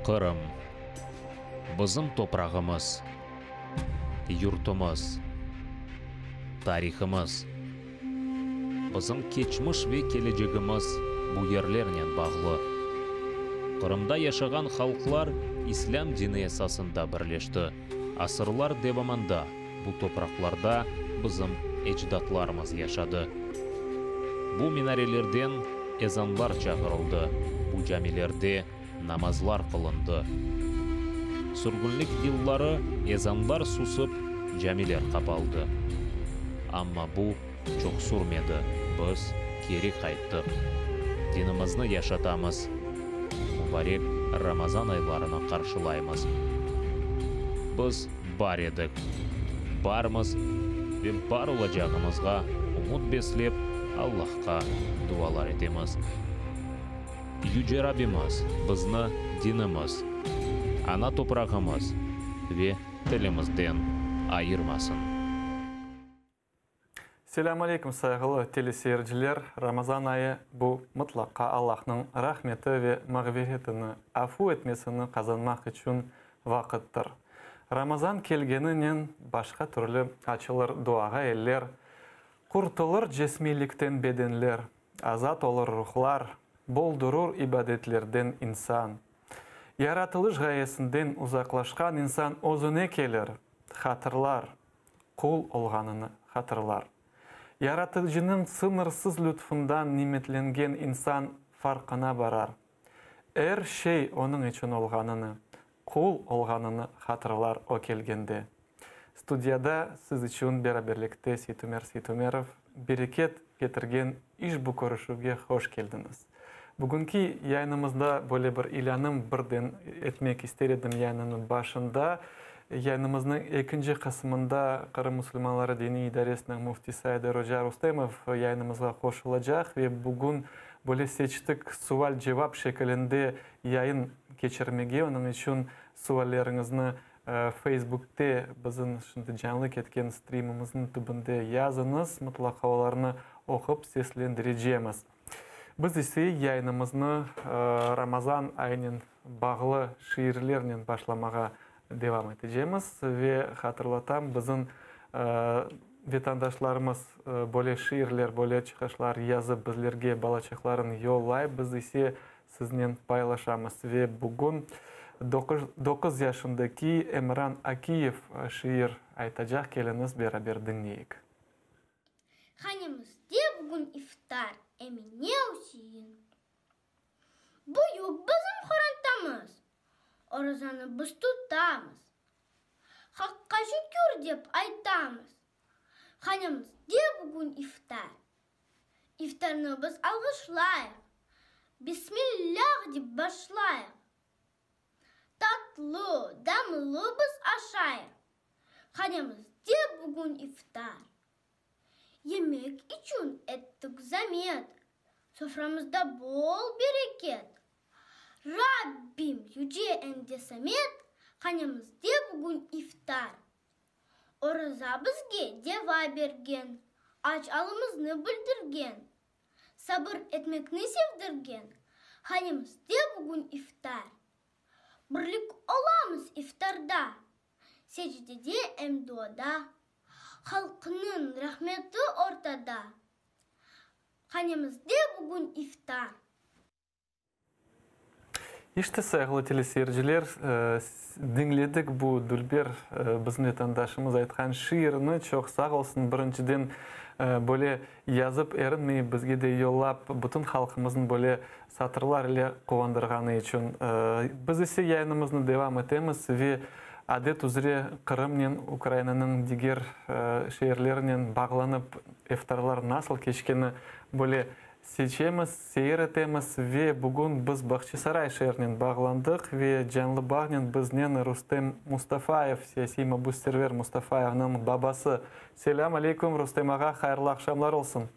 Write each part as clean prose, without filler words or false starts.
Qırım. Bizim toprağımız, yurtumız, tarihımız. Bizim keçmiş ve kelecegimiz bu yerlernen bağlı. Qırımda yaşağan halqlar İslâm dini esasında birleşti. Asırlar devamında bu topraqlarda bizim ecdatlarımız yaşadı. Bu minarelerden ezanlar çağırıldı, bu camilerde namazlar qılındı. Sürgünlik yılları ezanlar susıp, camiler qapaldı. Amma bu çoq sürmedi, biz keri qayttıq. Dinimizni yaşatamız, mubarek Ramazan aylarını qarşılaymız. Biz bar edik, barmız ve bar olacağımızğa ümüt beslep, Allahqa dualar etemiz. Yüce Rabbimiz bizni dinimiz, ana toprağımız ve tilimizden ayırmasın. Selâm aleyküm, sayğılı teleseyirciler! Ramazan ayı, bu, mıtlaqa Allahnıñ rahmeti ve mağfiretini, afu etmesini qazanmaq içün vaqıttır. Ramazan kelgeninen başqa türlü açılır duağa eller, qurtulır cesmiylikten bedenler, Azat olur ruhlar, boldurur ibadetlerden insan. Yaratılış ğayesinden uzaqlaşqan insan özüne kelir, hatırlar, qul olğanını hatırlar. Yaratıcınıñ sıñırsız lütfundan nimetlengen insan farqına barar. Er şey onıñ içün olğanını, qul olğanını hatırlar o kelgende. Studiyada siz içün beraberlikte Seytumer Seytumerov. Bereket ketirgen işbu körüşüvge hoş keldiñiz. Bugünki yayınımızda böyle bir ilânım birden etmek ister edim yayınınıñ başında. Yayınımıznıñ ekinci qısmında Qırım musulmanları diniy idaresiniñ müftisi Ayder oca Rustemov yayınımızğa qoşulacaq ve bugün böyle seçtik sual-cevap şekilinde yayın keçirmege, onıñ içün sualleriñizni Feysbukte bizim şimdi canlı ketken strimimizniñ tübünde yazıñız, mıtlaqa olarnı oqup seslendirecemiz. Biz ise yayınımıznı Ramazan ayınen bağlı şiirlernen başlamağa devam etecemiz ve hatırlatam, bizim vetandaşlarımız böyle şiirler, böyle çıqışlar yazıp bizlerge balaçıqların yollay, biz ise Siznen paylaşamız ve bugün doquz yaşındaki Emran Akiyev şiir aytacaq, keliñiz beraber diñleyik. Hanemizde bugün iftar, Emine Üsein. Büyük bizim qorantamız, Orazanı biz tutamız. Haqqa şükür dep aytamız, Hanemizde bugün iftar. İftarnı biz alğışlayıq, Bismillâh dep başlayıq. Tatlı, damlı biz aşayıq, Hanemizde bugün iftar. Yemek içün ettik zamet, Soframızda bol bereket. Rabbim yüce em de samet, Hanemizde bugün iftar. Oraza bizge deva bergen, Aç alımıznı bildirgen, Sabır etmekni sevdirgen, Hanemizde bugün iftar. Birlik olamız iftarda, Secdede em duada, Halqnıñ rahmeti ortada, Hanemizde bugün iftar. İşte, sayğılı teleseyirciler, diñledik bu dülber bizim vetandaşımız aytqan şiirini. Çoq sağ olsun, birinciden, böyle yazıp erinmeyip bizge de yollap, bütün halqımıznı böyle satırlar ile quvandırğanı içün. Biz ise yayınımıznı devam etemiz ve adet üzre Qırımnen, Ukrainanıñ diger şeerlerinen bağlanıp, iftarlar nasıl keçkeni böyle Seçemiz, seyir etemiz ve bugün biz Bağçasaray şeerinen bağlandıq ve canlı bağnen biznen Rustem Mustafayev, siyasiy mabüs Server Mustafayevniñ babası. Selâm aleyküm, Rustem ağa, hayırlı aqşamlar olsun.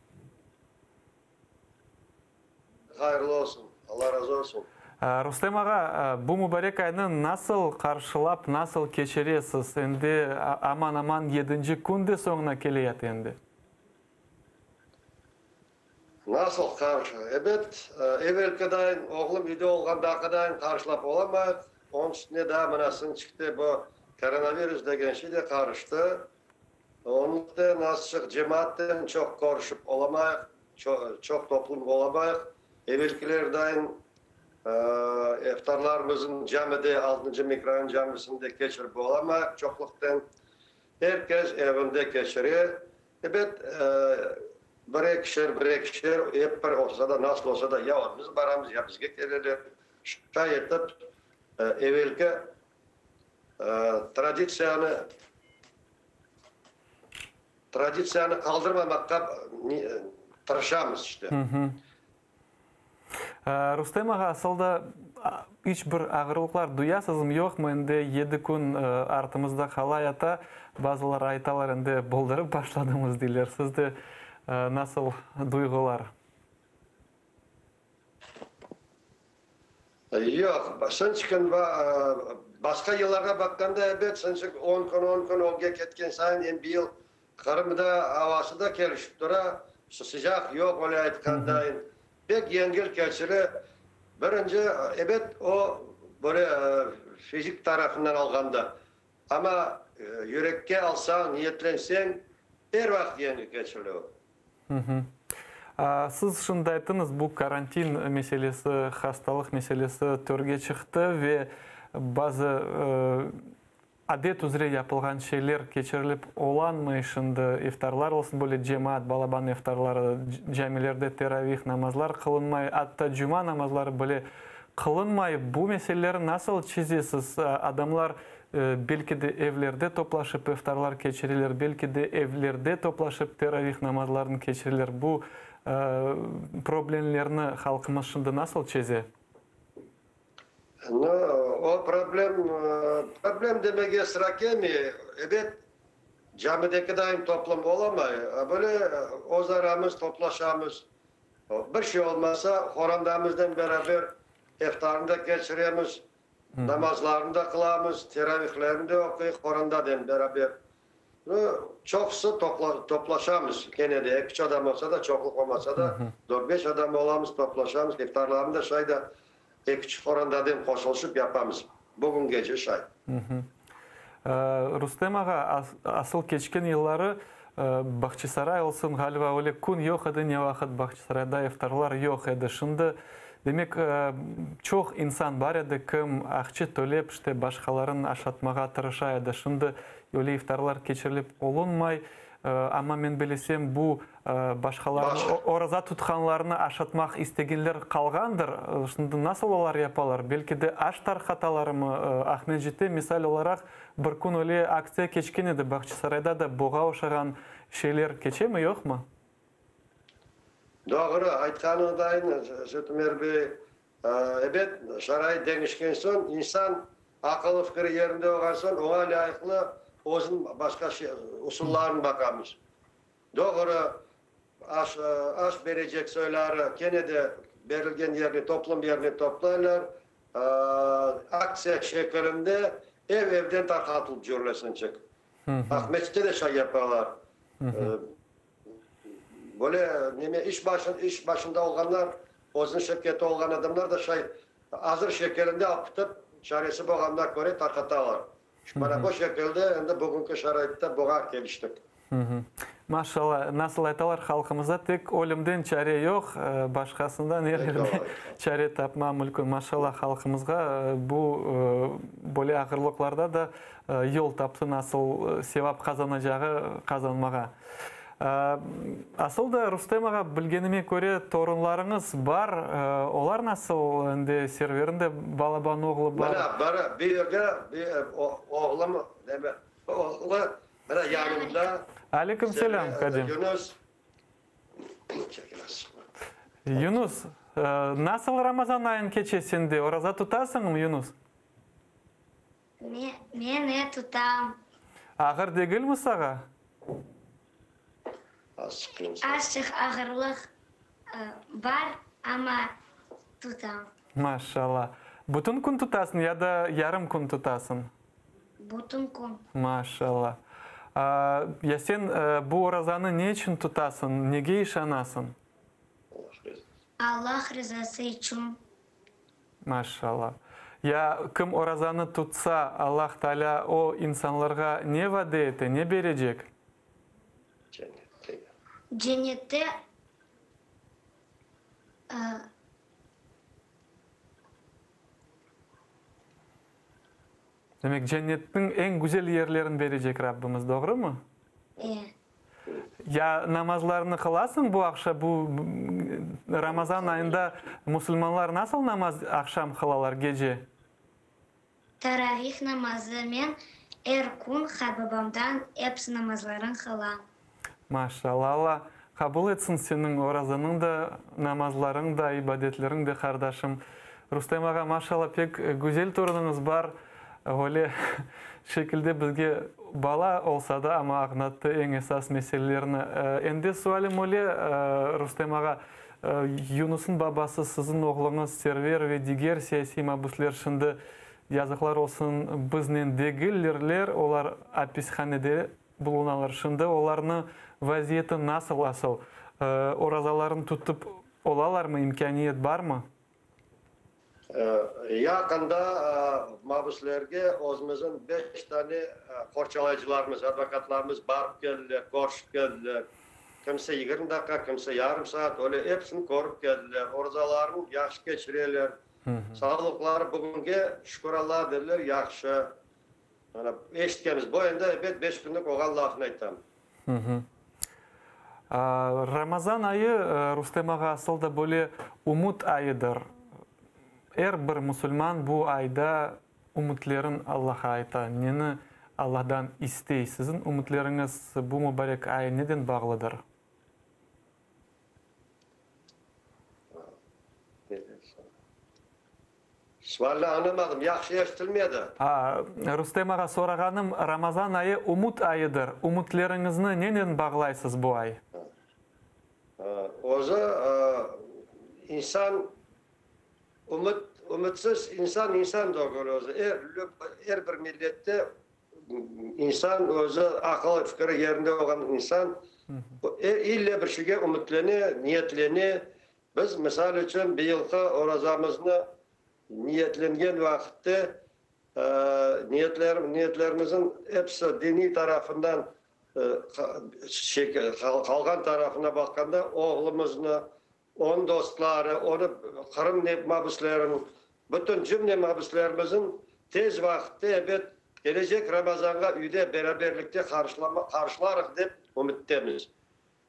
Hayırlı olsun, Alla razı olsun. Rustem ağa, bu mübarek aynı nasıl qarşılap, nasıl keçiresiz? Endi aman-aman yedinci kün de soñuna keleyata endi. Nasıl qarşı? Ebet, evelkidayın, oğlum üyde olğandaqıdayın qarşılap olamayıq. Onıñ üstüne daa mına sınçıqta bu koronavirus degen şey de qarıştı. Onıñ azçıq cemaatten çoq körüşip olamayıq, çoq toplum olamayıq. Evelkilerdayın iftarlarımıznı camide, altıncı mikrorayon camisinde keçirip olamayıq çoqluqtan. Er kes evinde keçire. Ebet, bir ekişer, bir ekişer, ep bir olsa da, nasıl olsa da, ya biz baramız, ya bizge keleler. Şay etip, evelki traditsiyanı traditsiyanı qaldırmamaqqa tırışamız işte. Rustem ağa, asıl da iç bir ağırlıqlar duyasızmı, yoqmı? Endi yedi kün artımızda qala yata, bazıları aytalar, endi boldurıp başladımız, deyler. Sizde nasıl duyğular? Yoq, sınçıqın başqa yıllarğa baqqanda, ebet, sınçıq on kün, on kün ögge ketken sayın, em bıyıl Qırımda avası da kelişip tura, sıcaq yoq, öyle aytqandayın, pek yengil keçire. Birinci, ebet, o, böyle fizik tarafından alğanda, amma yürekke alsañ, niyetlenseñ, er vaqıt yengil keçirile o. Siz şimdi ayttıñız, bu karantin meselesi, hastalıq meselesi törge çıqtı ve bazı Adet üzre yapılğan şeyler keçirilip olanmay şimdi, iftarlar olsun, böyle cemaat, balaban iftarları, camilerde teravih namazlar qılınmay, atta cuma namazları bile qılınmay. Bu meseleleri nasıl çezesiz? Adamlar belki de evlerde toplaşıp iftarlar keçireler, belki de evlerde toplaşıp teravih namazlarını keçireler. Bu problemlerni halqımız şimdi nasıl çeze? No, o problem, problem demege sıra kelmey. Ebet, camideki dayın toplum olamay. Böyle öz aramız toplaşamız. Bir şey olmasa, qorandamıznen beraber iftarnı da keçiremiz, namazlarnı da qılamız, teravihlerni de oquyıq qorandanen beraber. Çoqusı toplaşamız kene de, eki-üç adam olsa da, çoqluq olmasa da, dört-beş adam olamız, toplaşamız, iftarlarnı da şay da eki-üç qorantadan qoşulışıp yapamız. Bugüngece şay. Rustem ağa, asıl keçken yılları Bahçisaray olsun, ğaliba, öyle kün yoq edi, ne vaqıt Bahçisarayda iftarlar yoq edi. Şimdi, demek, çoq insan bar edi, kim aqçı tölep, işte, başqalarını aşatmağa tırışa edi. Şimdi Öyle iftarlar keçirilip olunmay, amma men bilesem, bu başqalarnı, oraza tutqanlarnı aşatmaq istegenler qalğandır. Şimdi nasıl olar yapalar? Belki de aş tarqatalarmı? Aqmescitte, misal olaraq, bir kün öyle aktsiya keçken edi, Bağçasarayda da buğa oşağan şeyler keçemi, yoqmı? Doğru, aytqanıñdayın, Seytumer bey, Ebet, şarait deñişken soñ, insan aqılı-fikiri yerinde olğan soñ, oña lâyıqlı özüniñ başqa usullarını baqamız. Doğru, aş, aş berecek soyları kene de berilgen yerine, toplum yerine toplaylar, aktsiya şekilinde ev-evden tarqatılıp cürlesinçik. Aqmescitte de şay yapalar. Böyle neme iş başın, iş başında olğanlar, özüniñ şirketi olğan adamlar da şay azır şekelinde alıp tutıp, çaresi bolğanına köre tarqatalar. Mana bu şekilde endi bugünki şaraitte buña keliştik. Maşallah, nasıl aytalar halqımızda, tek ölümden çare yoq, başqasından er yerde çare tapma mülkün. Maşallah halqımızğa bu böyle ağırlıqlarda da yol taptı nasıl sevap qazanacağı qazanmağa. Asıl da, Rustem ağa, bilgenime köre, torunlarıñız bar. Olar nasıl? Endi Serverniñ de balaban oğlu bar. Mına, bar, büyügi, oğlum, neme, oğlu, mına yanımda. Aleyküm selâm, Kadim. Yunus. Yunus, nasıl Ramazan ayıñ keçe sende? Oraza tutasıñmı, Yunus? Men e tutam. Ağır degilmi sağa? Azçıq ağırlıq bar, amma tutam. Maşallah. Bütün kün tutasıñ ya da yarım kün tutasıñ? Bütün kün. Maşallah. Ya sen bu orazanı ne içün tutasıñ, nege işanasıñ? Allah rızası içün. Maşallah. Ya kim orazanı tutsa, Allah Taalâ o insanlarğa ne vade ete, ne berecek? Cennette. Cennette Demek, cennetniñ eñ güzel yerlerini berecek Rabbimiz, doğrumı? E. Ya namazlarnı qılasıñ bu aqşa, bu Ramazan ayında musulmanlar nasıl namaz aqşam qılalar, gece? Taravih namazı men er kün qartbabamdan epsi namazların qılam. Maşallah, Alla qabul etsin seniñ orazanıñ da, namazlarıñ da, ibadetleriñ de, qardaşım. Rustem ağa, maşallah, pek güzel torunıñız bar. Öyle şekilde bizge bala olsa da, amma añlattı eñ esas meselelerni. Endi sualim öyle, Rustem ağa, Yunusnıñ babası, siziñ oğluñız Server ve diger siyasiy mabüsler şimdi, yazıqlar olsun, biznen degillerler, olar apishanede bulunalar. Şimdi olarnı vaziyeti nasıl asıl? Orazalarını tutıp olalarmı, imkâniyet barmı? Yaqında mabüslerge özümizin beş tane qorçalayıcılarımız, advokatlarımız barıp keldiler, körüşip keldiler. Kimse 20 daqqa, kimse yarım saat, öyle episini körip keldiler. Orazalarını yahşı keçireler. Sağlıqları bugünge, şükür Allağa dediler, yahşı. Mana, eşitkenimiz. Bu endi, ebet, beş künlük olğan lafnı aytam. Ramazan ayı, Rustem ağa, asıl da böyle ümüt ayıdır. Er bir musulman bu ayda ümütlerin Allaha ayta, neni Allahdan istey. Siziñ ümütleriñiz bu mubarek ay neden bağlıdır? Sualni añlamadım, yahşı eşitilmedi. Rustem ağa, sorağanım, Ramazan ayı ümüt ayıdır. Ümütleriñizni nenen bağlaysız bu ay? Özü insan, ümüt, ümütsiz insan insan degil özü. Er, er bir millette insan özü aqılı, fikiri yerinde olğan insan ille bir şeyge ümütlene, niyetlene. Biz, misal içün, bıyılqı orazamıznı niyetlengen vaqıtte, niyetler, niyetlerimizniñ episi diniy tarafından qalğan tarafına baqqanda, oğlumıznı, onıñ dostları, onı Qırım mabüsleriniñ, bütün cümle mabüslerimizniñ tez vaqıtte, ebet, kelecek Ramazanğa üyde beraberlikte qarşılarıq dep ümüttemiz.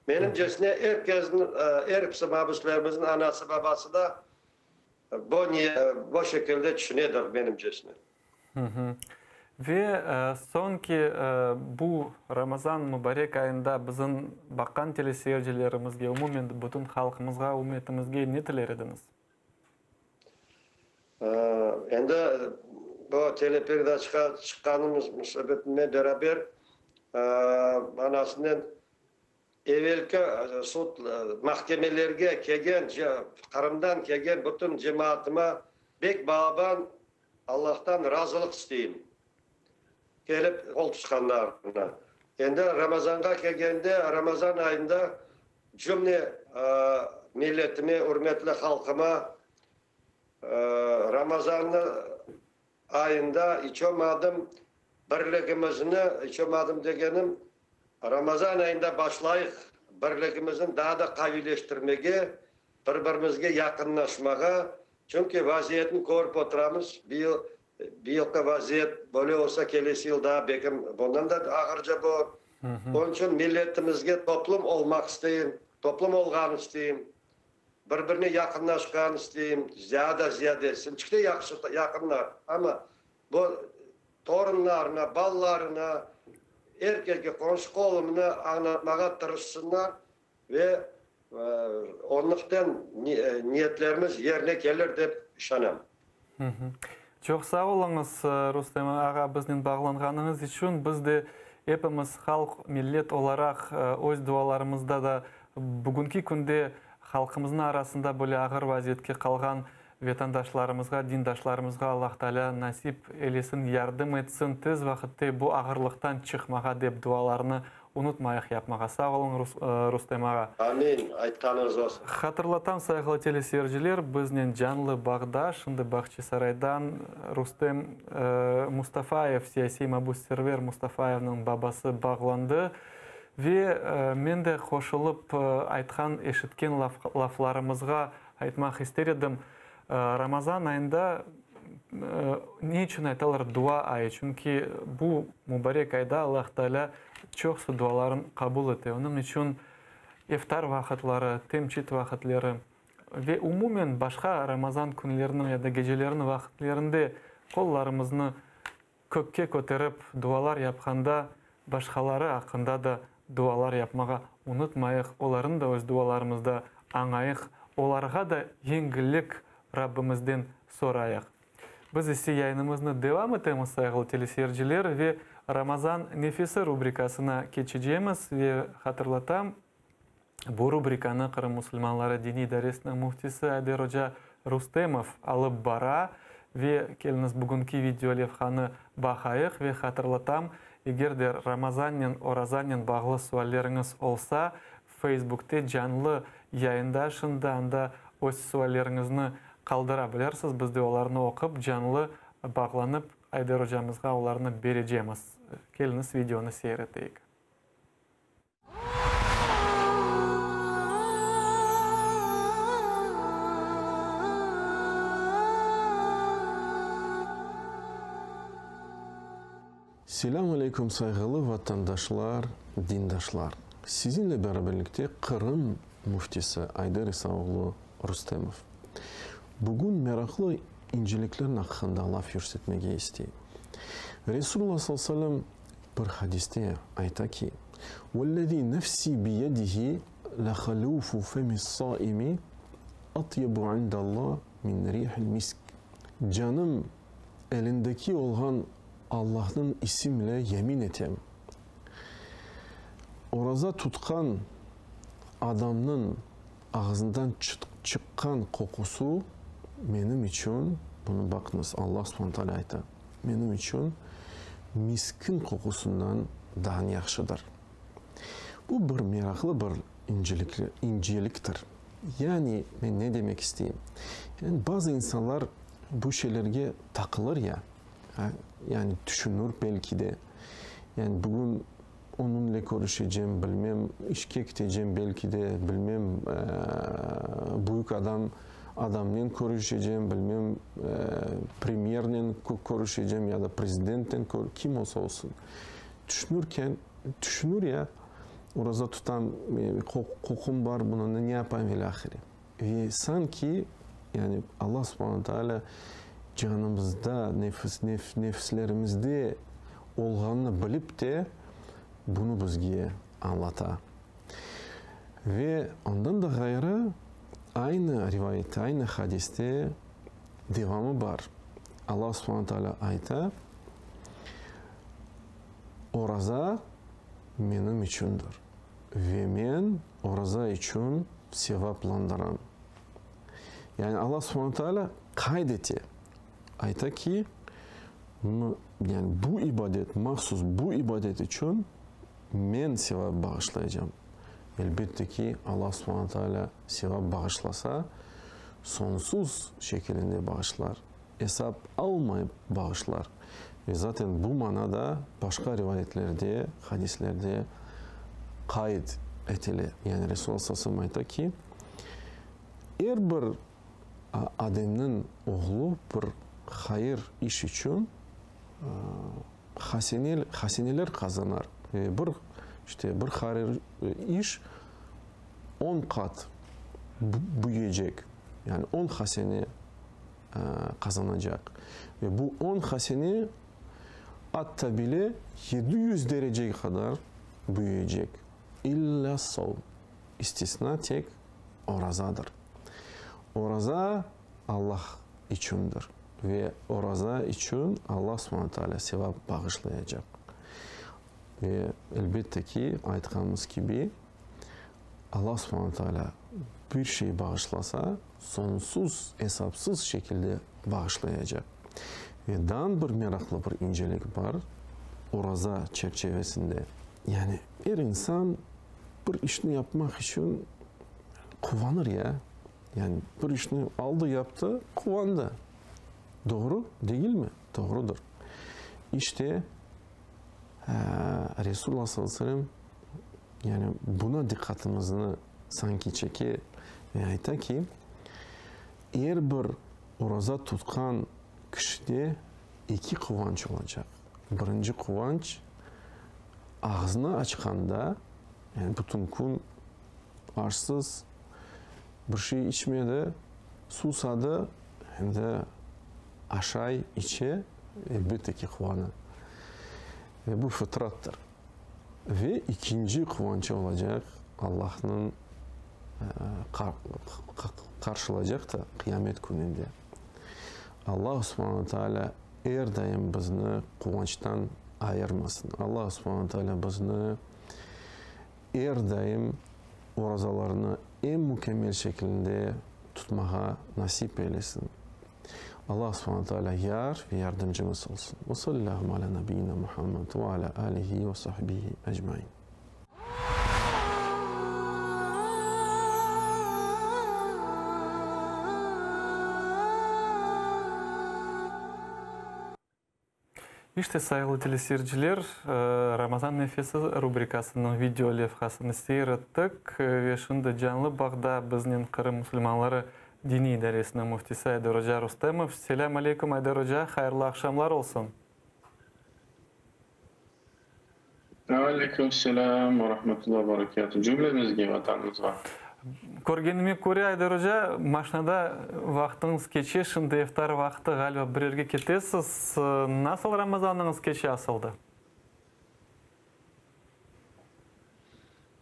Menimcesine, er kesniñ, er episi mabüslerimizniñ anası, babası da bu bu şekilde tüşünedir, menimcesine. Ve soñki bu Ramazan mubarek ayında bizim baqqan teleseyircilerimizge, umumen bütün halqımızğa, ümmetimizge ne tiler ediñiz? Endi bu teleperedaçağa çıqqanımız sebepinen beraber anasınen Evelki sud, mahkemelerge kelgen, Qırımdan kelgen bütün cemaatıma bek balaban Allahtan razılıq isteyim, kelip qol tutqanlarına. Endi Ramazanğa kelgende, Ramazan ayında cümle milletime, ürmetli halqıma Ramazannı ayında iç olmadım birligimizni, iç olmadım degenim, Ramazan ayında başlayıq birligimizni daa da qaviyleştirmege, bir-birimizge yaqınlaşmağa, çünki vaziyetni körip oturamız, bıyıl, bıyılqı vaziyet böyle olsa, kelesi yıl daa belkim bundan da ağırca bolur. Onıñ içün milletimizge toplum olmaq isteyim, toplum olğanı isteyim. Bir-birine yaqınlaşqanı isteyim, ziyada ziyade, şimdiki de yahşı, yaqınlar, amma bu torunlarına, balalarına, er keske, qonşu-qolumına añlatmağa tırışsınlar ve onlıqten niyetlerimiz yerine kelir dep işanam. Çoq sağ oluñız, Rustem ağa, biznen bağlanğanıñız içün. Biz de epimiz halq, millet olaraq öz dualarımızda da bugünki künde halqımıznıñ arasında böyle ağır vaziyetke qalğan vetandaşlarımızğa, dindaşlarımızğa Allah Taalâ nasip eylesin, yardım etsin, tez vaqıtte bu ağırlıqtan çıqmağa dep dualarnı. Unutmayıq yapmağa. Sağ oluñ, Rustem ağa. Amin, aytqanıñız olsun. Hatırlatam, sayğılı teleseyirciler, biznen canlı bağda şimdi Bağçasaraydan Rustem Mustafayev, siyasiy mabüs Server Mustafayevniñ babası bağlandı. Ve men de qoşulıp aytqan, eşitken laflarımızğa aytmaq ister edim. Ramazan ayında ne içün aytalar dua ayı? Çünki bu mubarek ayda Allah Taalâ çoqsu duaların qabul ete. Onıñ içün iftar vaqıtları, temçit vaqıtleri ve umumen başqa Ramazan künleriniñ ya da geceleriniñ vaqıtlerinde qollarımıznı Kökke köterip dualar yapqanda, başqaları aqqında da dualar yapmağa unutmayıq, olarnı da öz dualarımızda añayıq, olarğa da yengillik Rabbimizden sorayıq. Biz ise yayınımıznı devam etemiz, sayğılı teleseyirciler, ve Ramazan nefesi rubrikasına keçecemiz ve hatırlatam, Bu rubrikanı Qırım musulmanları diniy idaresiniñ müftisi Ayder oca Rustemov alıp bara ve keliñiz bugünki video levhanı baqayıq ve hatırlatam, eger de Ramazannen, orazanen bağlı sualleriñiz olsa, Feysbukte canlı yayında şimdi anda öz sualleriñizni qaldıra bilersiz, biz de olarnı oqup, canlı bağlanıp Ayder ocamızğa olarnı berecemiz. Keliñiz videonı seyir eteyik. Selâm aleyküm sayğılı vatandaşlar, dindaşlar! Sizinle beraberlikte Qırım Müftisi Ayder İsa oğlu Rustemov. Bugün meraqlı inceliklerniñ aqqında laf yürsetmege isteyim. Resulullah sallallahu aleyhi ve sellem Bir hadiste ayta ki, Vellezî nefsî biyedihi lehalûfu femis-sâimi atyebu indallâh min rîhil misk. Canım elindeki olğan Allahnıñ isimle yemin etem, oraza tutqan adamnıñ ağzından çıqqan qoqusı menim içün, bunı baqıñız, Allah subhane teala ayta, Menim içün miskin qoqusından daa yahşıdır. Bu bir meraqlı bir incelikli, inceliktir. Yani men ne demek isteyim? Yani bazı insanlar bu şeylerge taqılır ya, yani tüşünür belki de, yani bugün Onıñle körüşecem, bilmem, işke kitecem, belki de, bilmem, büyük adam, adamnen körüşecem, bilmem, premyernen körüşecem ya da prezidentten, kim olsa olsun. Tüşünirken, tüşünir ya, oraza tutam, qoqum bar, bunı ne yapayım velâhire. Ve sanki, yani Allah subhane taalâ canımızda, nefis, nef, nefislerimizde olğanını bilip te, bunı bizge añlata. Ve ondan da ğayrı, aynı rivayette, aynı hadiste devamı bar. Allah subhane taalâ ayta, Oraza menim içündir. Ve men oraza içün sevaplandıram. Yani Allah subhane taalâ qayd ete, ayta ki, yani bu ibadet, mahsus bu ibadet içün men sevap bağışlaycam. Elbette ki, Allah subhane taalâ sevap bağışlasa, soñsuz şekilinde bağışlar. Esap almayıp bağışlar. Ve zaten bu mana da başqa rivayetlerde, hadislerde qayd etile. Yani Resulullah sallallahu aleyhi ve sellem ayta ki, er bir ademniñ oğlu bir hayır iş içün hasenel, haseneler qazanar. Ve bir, işte, bir hayır iş on qat büyüyecek. Yani on hasene qazanacaq. Ve bu on hasene atta bile 700 derecege qadar büyüyecek. İllâ savm. İstisna tek orazadır. Oraza Allah içündir. Ve oraza içün Allah subhane teala sevap bağışlayacaq. Ve elbette ki, aytqanımız kibi, Allah subhane teala bir şey bağışlasa, soñsuz, esapsız şekilde bağışlayacaq. Ve daa bir meraqlı bir incelik bar oraza çerçevesinde. Yani er insan bir işni yapmaq içün quvanır ya. Yani bir işni aldı, yaptı, quvandı. Doğru degilmi? Doğrudır. İşte, Resulullah sallallahu aleyhi ve sellem yani buna diqqatımıznı sanki çeke ve ayta ki, er bir oraza tutqan kişide eki quvanç olacaq. Birinci quvanç, ağzını açqanda, yani bütün kün aşsız, bir şey içmedi, susadı, endi aşay, içe, elbette ki, quvana. Ve bu fıtrattır. Ve ikinci quvançı olacaq, Allahnıñ qarşılacaq da qıyamet kününde. Allah subhane taalâ er daim bizni quvançtan ayırmasın. Allah subhane taalâ bizni er daim orazalarnı eñ mükemmel şekilinde tutmağa nasip eylesin. Allah subhane taalâ yar ve yardımcımız olsun. Ve sallâhu alâ nabiyyina Muhammed ve alâ âlihi ve sahbihi ecmain. İşte, sayğılı teleseyirciler, Ramazan nefesi rubrikasınıñ video levhasını seyir ettik ve şimdi canlı bağda biznen Qırım musulmanları diniy idaresiniñ müftisi Ayder oca Rustemov. Selâm aleyküm, Ayder oca, hayırlı aqşamlar olsun! Aleyküm selâm ve rahmetullah ve berekâtuh cümlemizge, Vatanımızğa. Körgenime köre, Ayder oca, maşnada vaqtıñız keçe, şimdi iftar vaqtı, ğaliba, bir yerge ketesiz. Nasıl Ramazanıñız keçe asılda?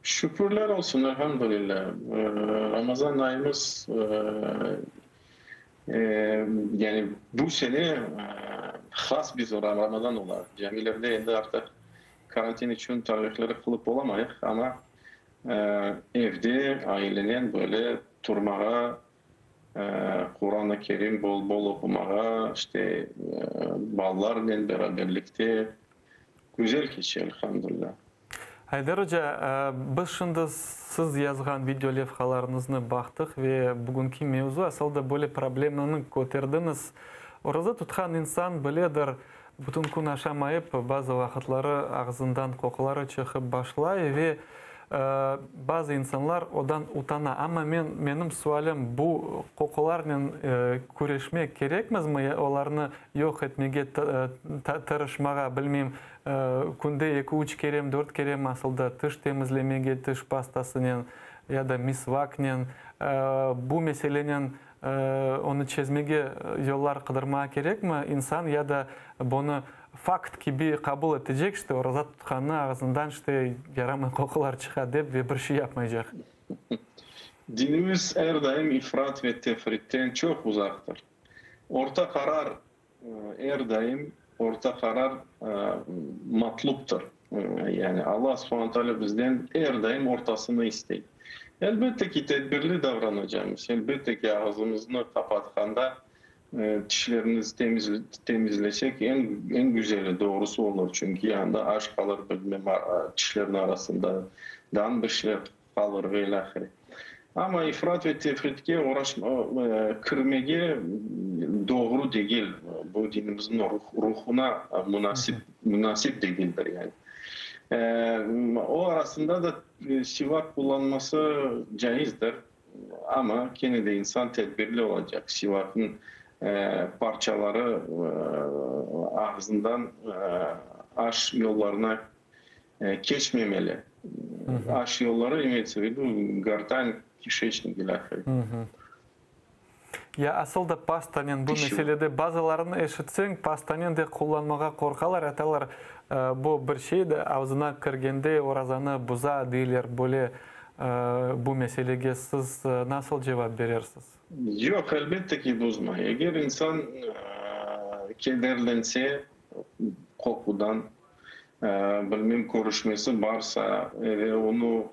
Şükürler olsun, elhamdülillah. Ramazan ayımız, yani bu sene has bir Ramazan ola. Camilerde endi artıq karantin içün taravihleri qılıp olamayıq, amma evde ailenen böyle turmağa, Quran-ı Kerim bol-bol oqumağa, işte, balalarnen beraberlikte güzel keçe, elhamdülillah. Ayder oca, biz şimdi siz yazğan video levhalarıñıznı baqtıq ve bugünki mevzu asıl da böyle problemanı köterdiñiz. Oraza tutqan insan biledir, bütün kün aşamayıp, bazı vaqıtları ağzından qoquları çıqıp başlay ve bazı insanlar odan utana. Amma men, menim sualim, bu qoqularnen küreşmek kerekmizmi, olarnı yoq etmege tırışmağa, bilmeyim, Künde eki-üç kerem, dört kerem asılda tiş temizlemege tiş pastasınen ya da misvaknen, bu meselenen onı çezmege yollar qıdırmağa kerekmi insan ya da bunı fakt kibi qabul etecek, işte, oraza tutqannı ağzından, işte, yaramay qoqular çıqa dep ve bir şey yapmaycaq? Dinimiz er daim ifrat ve tefritten çoq uzaqtır. Orta qarar Er daim orta qarar matluptır. Yani Alla subhane taalâ bizden er daim ortasını istey. Elbette ki, tedbirli davranacamız, elbette ki, ağzımıznı qapatqanda tişlerimizni temizlesek eñ güzeli, doğrusı olur, çünki anda aş qalır, bilmem, tişlerniñ arasında dan bir şeyler qalır ve ilâhre. Amma ifrat ve tefritke kirmege doğru degil, bu dinimizniñ ruhuna munasip degildir yani. O arasında da sivak qullanması caizdir, amma kene de insan tedbirli olacaq, sivaknıñ parçaları ağzından aş yollarına Keçmemeli. Aş yolları, imeytsa v vidu, gortan, kişeçnik ilâhre. Ya asıl da pastanen bu meselede bazılarını eşitseñ, pastanen de qullanmağa qorqalar, aytalar, bu bir şey de avzına kirgende orazanı buza, deyler, böyle bu meselege siz nasıl cevap berersiz? Yoq, elbette ki, buzmay. Eger insan kederlense qoqudan, Bilmem, körüşmesi barsa ve onı,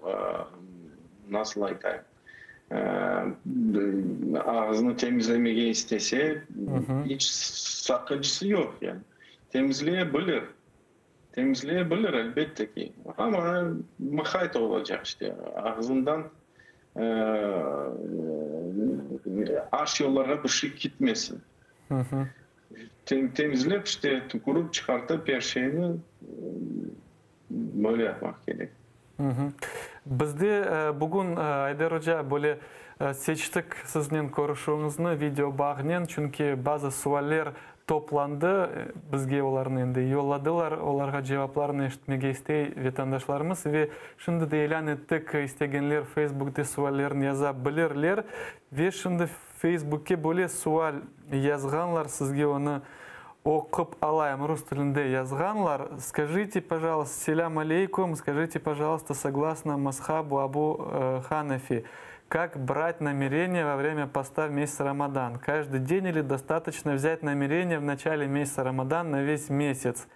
nasıl aytayım, ağzını temizlemege istese, iç saqıncısı yoq, yani. Temizleye bilir. Temizleye bilir, elbette ki. Amma mıqayt olacaq işte, ağzından aş yollarğa bir şey ketmesin. Temizlep işte, tükürip çıqartıp er şeyni böyle yapmaq kerek. Bizde bugün, Ayder oca, böyle seçtik siznen körüşüviñizni video bağnen, çünki bazı sualler toplandı, bizge olarnı endi yolladılar, olarğa cevaplarını eşitmege istey vetandaşlarımız. Ve şimdi de ilân ettik, istegenler Facebookte suallerini yaza bilirler. Ve şimdi Facebookke böyle sual yazğanlar, sizge onı oqup alayım, rus tilinde yazğanlar. Skajite, pojalıysta, Selâm aleykum, skajite, pojalıysta, soglasno mazhabu Abu Hanefi, kak brat namereniye vo vremya posta v mesяц Рамадан? Каждый день или достаточно взять намерение в начале месяца Рамадан на весь месяц?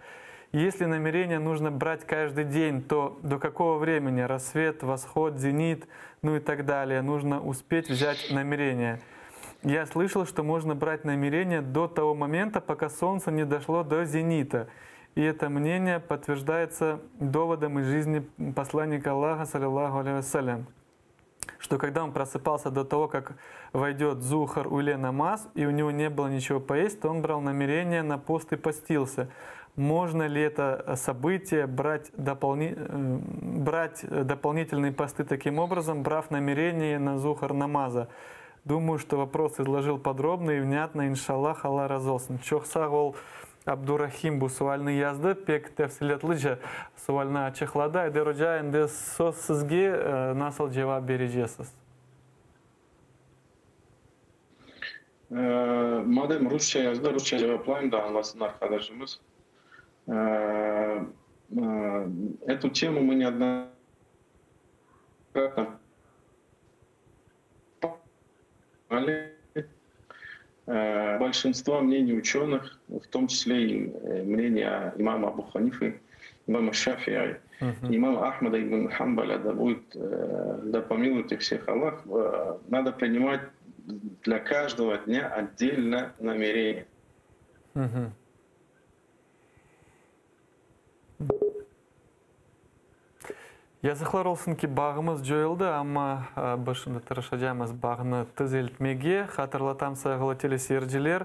Если намерение нужно брать каждый день, то до какого времени? Рассвет, восход, зенит, ну и так далее. Нужно успеть взять намерение. Я слышал, что можно брать намерение до того момента, пока солнце не дошло до зенита. И это мнение подтверждается доводом из жизни посланника Аллаха, саллиллаху алейхи вассалям, что когда он просыпался до того, как войдет зухар уле намаз, и у него не было ничего поесть, то он брал намерение на пост и постился. Можно ли это событие брать, дополни, брать дополнительные посты таким образом, брав намерение на зухар намаза? Думаю, что вопрос изложил подробно и внятно. Иншаллах, Алла razı olsun. Çoq sağ ol, Abdurahim bu sualni yazdı, pek tefsilâtlıca sualni açıqladı. Ayder oca, endi söz sizge, nasıl cevap berecesiz? Madem rusça yazdı, rusça cevaplayım da añlasın arqadaşımız. Эту тему мы неоднократно Большинство мнений ученых, в том числе и мнение имама Абу Ханифы, имама Шафия, имама Ахмада ибн Хамбаля, да будет, да помилует их всех Аллах, надо принимать для каждого дня отдельно намерение. Yazıqlar olsun ki, bağımız coyuldı, amma biz şimdi tırışacamız bağnı tüzeltmege. Hatırlatam, sayğılı teleseyirciler,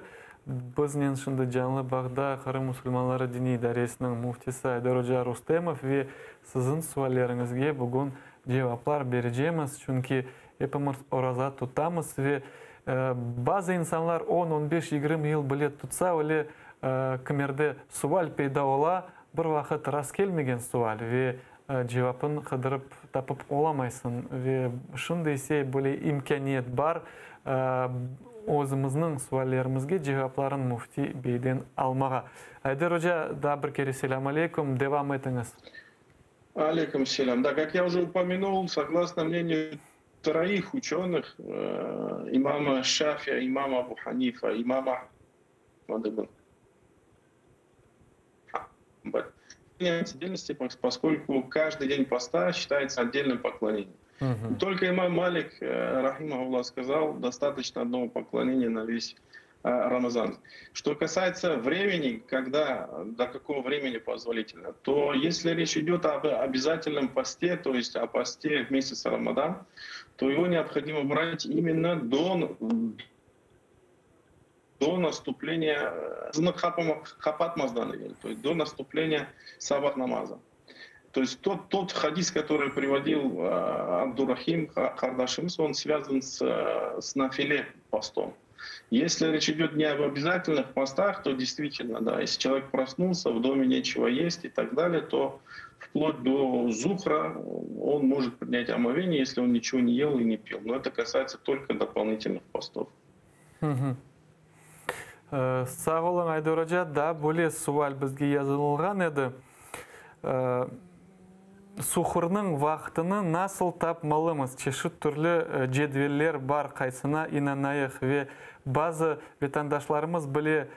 biznen şimdi canlı bağda Qırım musulmanları diniy idaresiniñ müftisi Ayder oca Rustemov ve siziñ sualleriñizge bugün cevaplar berecemiz, çünki epimiz oraza tutamız ve bazı insanlar on, on beş, 20 yıl bile tutsa, öyle kimerde sual peyda ola, Bir vaqıt rastkelmegen sual ve cevapın qıdırıp tapıp olamaysıñ. Ve şimdi ise böyle imkâniyet bar, özümizniñ suallerimizge cevapların Müfti beyden almağa. Ayder oca, daa bir kere selâm aleyküm, devam etiñiz. Aleyküm selâm. Da, kak ya uje upomянул, soglасно мнению троих ученых, имама Шафия, имама Абу Ханифа, имама Ахмада ибн отдельности, поскольку каждый день поста считается отдельным поклонением. Угу. Только имам Малик, рахимахуллах, сказал, достаточно одного поклонения на весь Рамазан. Что касается времени, когда, до какого времени позволительно, то если речь идет об обязательном посте, то есть о посте в месяц Рамадан, то его необходимо брать именно до, до наступления то есть до наступления сабах намаза. То есть тот, тот хадис, который приводил Абдурахим qardaşımız, он связан с, с нафиле постом. Если речь идет не об обязательных постах, то действительно, да, если человек проснулся, в доме нечего есть и так далее, то вплоть до зухра он может принять омовение, если он ничего не ел и не пил. Но это касается только дополнительных постов. Sağ oluñ, Ayder oca. Daa böyle sual bizge yazılğan edi. Suhurnıñ vaqtını nasıl tapmalımız? Çeşit türlü cedveller bar, qaysına inanayıq? Ve bazı vetandaşlarımız bile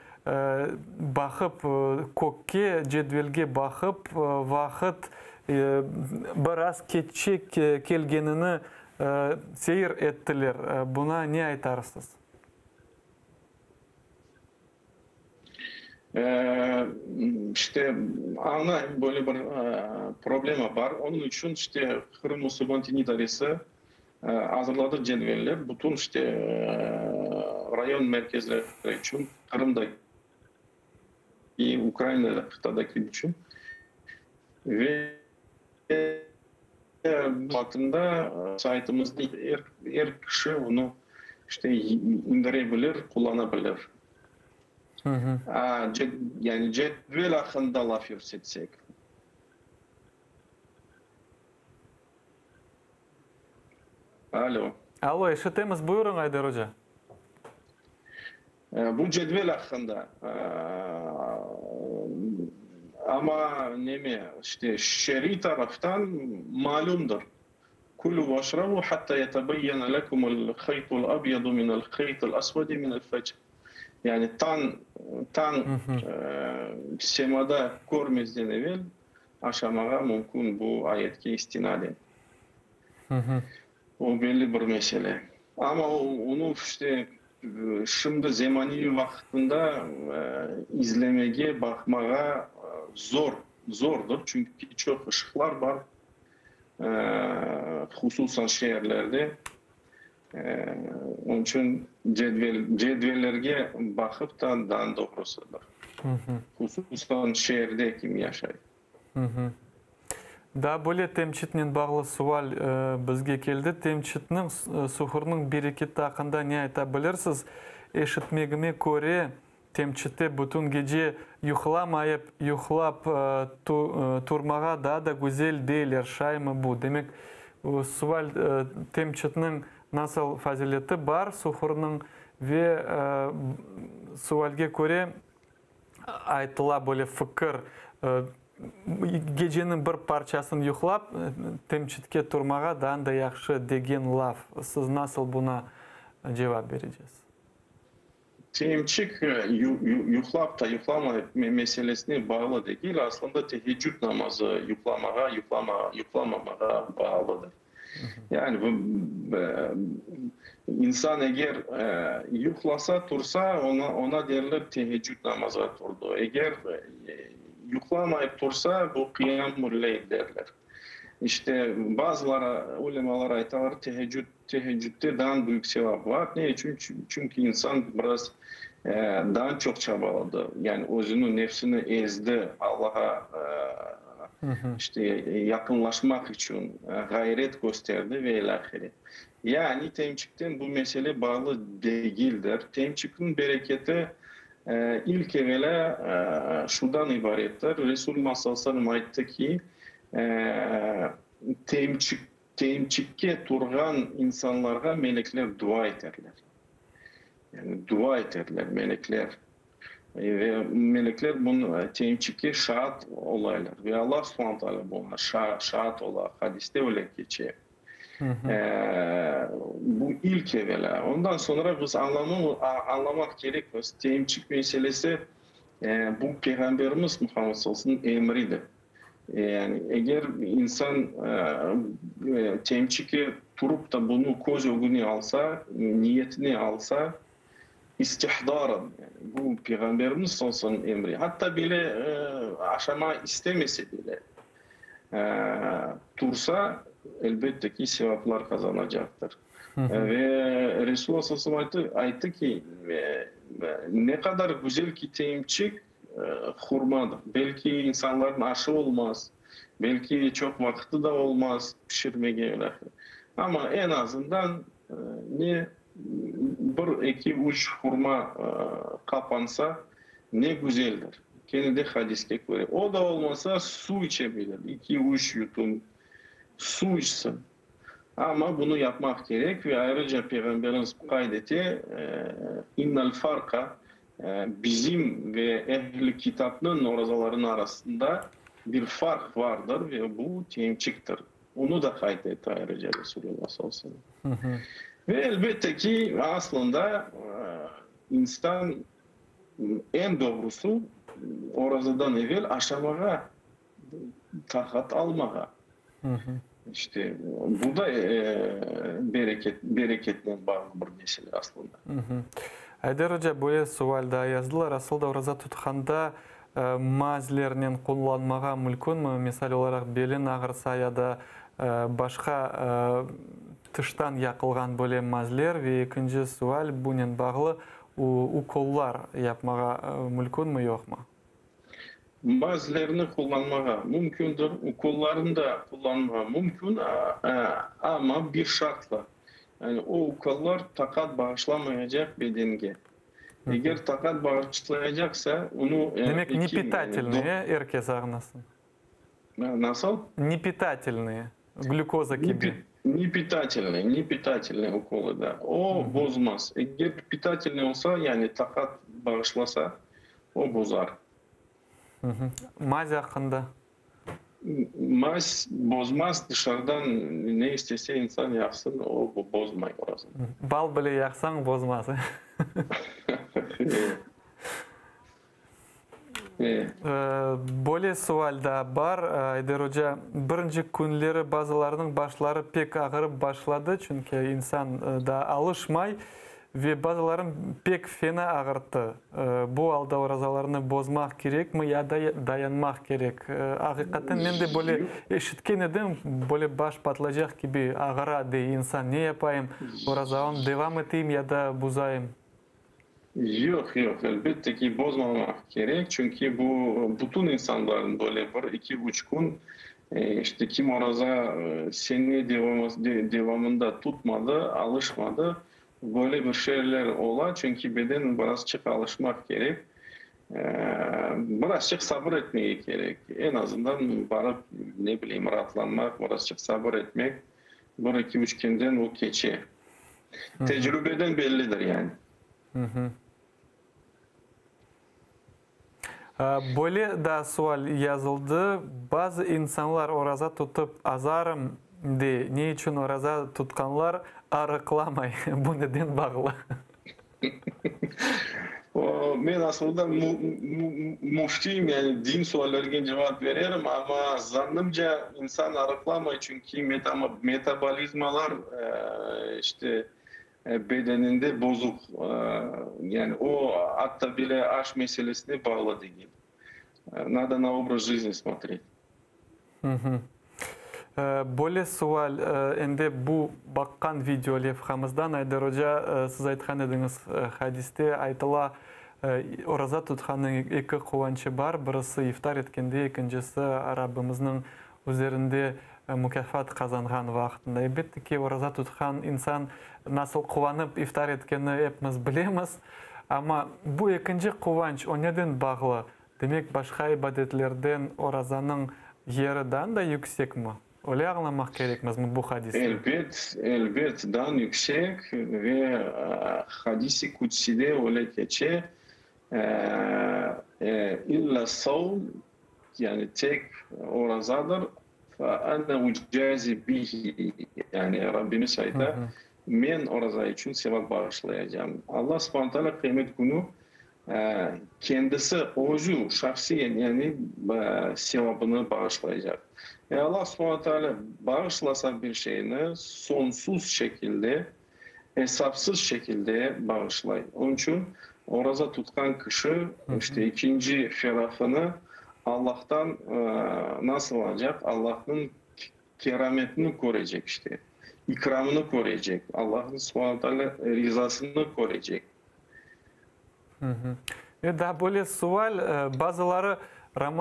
baqıp, kökke, cedvelge baqıp, vaqıt biraz keççe kelgenini seyir ettiler. Buna ne aytarsız? İşte, añlayım, böyle bir problema bar. Onıñ içün, işte, Qırım musulman diniy idaresi azırladı cedveller, bütün, işte, rayon merkezleri içün, Qırımdaki, Ukraina qıtadaki içün. Ve vaqtında saytımızda er, er kişi onı, işte, indire bilir, qullana bilir. Yani cedvel aqqında laf yürsetsek. Alo. Alo, eşitemiz, buyurıñ, Ayder oca. Bu cedvel aqqında, amma neme, işte, şeriy taraftan malümdir, Kulü veşrabu hatta yetebeyyene lekumul haytul abyadu minel haytil asvedi minel fecr. Yani tañ, tañ semada körmezden evel aşamağa mümkün bu ayetke istinaden. O belli bir mesele. Amma onı işte şimdi zemaneviy vaqıtında izlemege, baqmağa zor, zordır, çünki çoq ışıqlar bar, hususan şeerlerde. Onıñ içün cedvel, cedvellerge baqıp da daa doğrusıdır. Hususan şeerde kim yaşay. Daa böyle temçitnen bağlı sual bizge keldi. Temçitniñ, suhurnıñ bereketi aqqında ne ayta bilirsiz? Eşitmegime köre, temçitte bütün gece yuqlamayıp, yuqlap turmağa daa da güzel deyler, şaymı bu? Demek, sual temçitniñ nasıl fazileti bar suhurnıñ ve sualge köre, Aytıla böyle fikir, geceniñ bir parçasını yuqlap, temçitke turmağa daa da yahşı degen laf. Siz nasıl buna cevap berecegiz? Temçik yuqlap ta yuqlamayıp meselesine bağlı degil, aslında teheccüd namazı yuqlamağa, yuqlamamağa bağlıdır. Yani bu insan eger yuqlasa, tursa, ona ona derler teheccüd namazğa turdı. Eger yuqlamayıp tursa, bu qiyamul-leyl derler. İşte, bazıları, ulemalar aytalar, teheccüd, teheccüdde daa büyük sevap bar. Ne içün? Çünki insan biraz daa çoq çabaladı, yani özüni, nefsini ezdi, Allağa İşte, yaqınlaşmaq içün ğayret kösterdi ve ilâhre. Yani temçikten bu mesele bağlı degildir. Temçikniñ bereketi, ilk evelâ, şudan ibarettir, Resulullah sallallahu aleyhi ve sellem ayttı ki, temçik, temçikke turğan insanlarğa melekler dua eterler. Yani dua eterler melekler. Ve melekler bunı temçikke şaat olaylar. Ve Allah subhane teala buña şaat ola, hadiste öyle keçe. Bu ilk evelâ. Ondan soñra biz añlamaq kerekmiz, temçik meselesi bu Peyğamberimiz Muhammed sallallahu aleyhi ve sellemniñ emridir. Yani eger insan temçikke turıp da bunı köz ögüne alsa, niyetine alsa, İstihdaran, yani bu Peyğamberimiz sallallahu aleyhi ve sellem emri, hatta bile aşama istemese bile, tursa, elbette ki, sevaplar qazanacaqtır. Ve Resulullah sallallahu aleyhi ve sellem ayttı ki, ne qadar güzel ki temçik hurmadır. Belki insanların aşı olmaz, belki çoq vaqıtı da olmaz pişirmege, amma eñ azından ne Bir, eki, üç hurma qapansa, ne güzeldir. Kene de hadiske köre. O da olmasa, suv içe bilir, eki, üç yutum suv içsin. Amma bunı yapmaq kerek ve ayrıca Peyğamberimiz qayd ete, İnnel farqa, bizim ve ehl-i kitapnıñ orazalarınıñ arasında bir farq vardır ve bu temçiktir. Onı da qayd etti ayrıca Resulullah sallallahu aleyhi ve sellem. Ve elbette ki, aslında insan eñ doğrusı orazadan evel aşamağa, taqat almağa. İşte, bu da bereket, bereketnen bağlı bir mesele aslında. Ayder oca, böyle sual daa yazdılar, Asıl da oraza tutqanda mazlernen qullanmağa mülkünmi, misal olaraq belin ağırsa ya da başqa tıştan yaqılğan böyle mazler? Ve ekinci sual bunen bağlı, ukollar yapmağa mülkünmi, yoqmı? Mazlerni qullanmağa mümkündir, ukollarnı da qullanmağa mümkün, amma bir şartla, yani o ukollar taqat bağışlamayacaq bedenge. Eger taqat bağışlayacaqsa, onı Demek, nepitatelnıye, er kes añlasın. Nasıl? Nepitatelnıye, glükoza kibi. Nepitatelnıy, nepitatelnıy ukolı, da. O bozmaz. Eger pitatelnıy olsa, yani taqat bağışlasa, o bozar. Maz aqqında? Maz bozmaz, dışarıdan ne istese insan yaqsın, o bozmay orazanı. Bal bile yaqsañ, bozmaz, e? Böyle sual daa bar, Ayder oca. Birinci künleri bazılarınıñ başları pek ağırıp başladı, çünki insan daa alışmay, ve bazıların pek fena ağırttı. Bu alda orazalarını bozmaq kerekmi ya da dayanmaq kerek? Aqiqaten men de böyle eşitken edim, böyle baş patlacaq kibi ağıra, dey insan, ne yapayım, orazamı devam eteyim ya da buzayım? Yoq, yoq, elbette ki, bozmamaq kerek, çünki bu bütün insanların böyle bir, iki, üç kün, işte, kim oraza sene devamında tutmadı, alışmadı, böyle bir şeyler ola, çünki beden birazçıq alışmaq kerek, birazçıq sabır etmege kerek, eñ azından barıp, ne bileyim, raatlanmaq, birazçıq sabır etmek, bir, iki, üç künden o keçe. Tecrübeden bellidir yani. Böyle daa sual yazıldı, bazı insanlar oraza tutıp azarım dey, ne içün oraza tutqanlar arıqlamay, bu neden bağlı? Men aslında müftiyim, yani din suallerge cevap bererim, amma zannımca insan arıqlamay, çünki metabolizmalar işte bedeninde bozuq, yani o atta bile aş meselesine bağlı degil. Nado na obraz jizni smotret. Böyle sual, endi bu baqqan video levhamızdan, Ayder oca, siz aytqan ediñiz, hadiste aytıla, oraza tutqannıñ eki quvançı bar, birisi iftar etkende, ekincisi Rabbimizniñ üzerinde mukâfat qazanğan vaqtında. Elbette ki, oraza tutqan insan nasıl quvanıp iftar etkenini epimiz bilemiz, amma bu ekinci quvanç o neden bağlı? Demek, başqa ibadetlerden orazanıñ yeri daa da yüksekmi? Öyle añlamaq kerekmizmi bu hadisni? Elbet, elbet, daa yüksek ve hadis-i kudside öyle keçe, İlla savm, yani tek orazadır, fe ene ucazi bihi, yani Rabbimiz ayta, men oraza içün sevap bağışlayacağım. Allah subhane teala qıyamet künü Kendisi, özü, şahsiyen, yani, sevabını bağışlaycaq. Ve Allah subhane teala bağışlasa bir şeyni, soñsuz şekilde, esapsız şekilde bağışlay. Onıñ içün oraza tutqan kişi, işte, ekinci ferahını Allahtan nasıl alacaq? Allahnıñ kerametini körecek, işte, ikramını körecek, Allahnıñ subhane teala rizasını körecek. Ve daa böyle sual, bazıları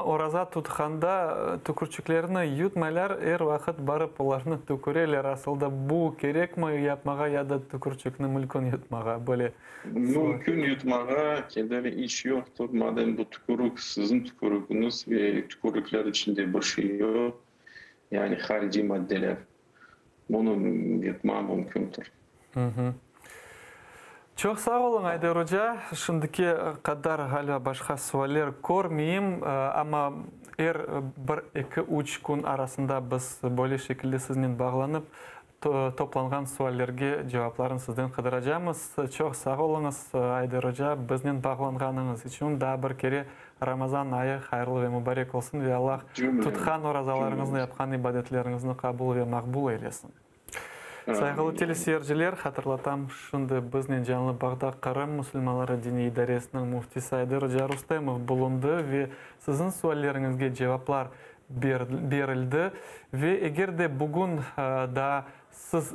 oraza tutqanda tükürçiklerini yutmaylar, er vaqıt barıp olarnı tüküreler. Asılda bu kerekmi yapmağa ya da tükürçikni mülkün yutmağa? Böyle sual. Mümkün yutmağa, kederi iç yoqtır, madem bu tükürük siziñ tükürügiñiz ve tükürükler içinde bir şey yoq, yani hariciy maddeler, bunı yutma mümkündir. Çoq sağ oluñ, Ayder oca. Şimdiki qadar ğaliba başqa sualler körmeyim, amma er bir, eki, üç kün arasında biz böyle şekilde siznen bağlanıp, toplanğan suallerge cevaplarını sizden qıdıracamız. Çoq sağ oluñız, Ayder oca, biznen bağlanğanıñız içün. Daa bir kere Ramazan ayı hayırlı ve mubarek olsun ve Allah tutqan orazalarıñıznı, yapqan ibadetleriñizni qabul ve maqbul eylesin. Sayğılı teleseyirciler, hatırlatam, şimdi biznen canlı bağda Qırım musulmanları diniy idaresiniñ müftisi Ayder oca Rustemov bulundı ve siziñ sualleriñizge cevaplar berildi. Ve eger de bugün daa siz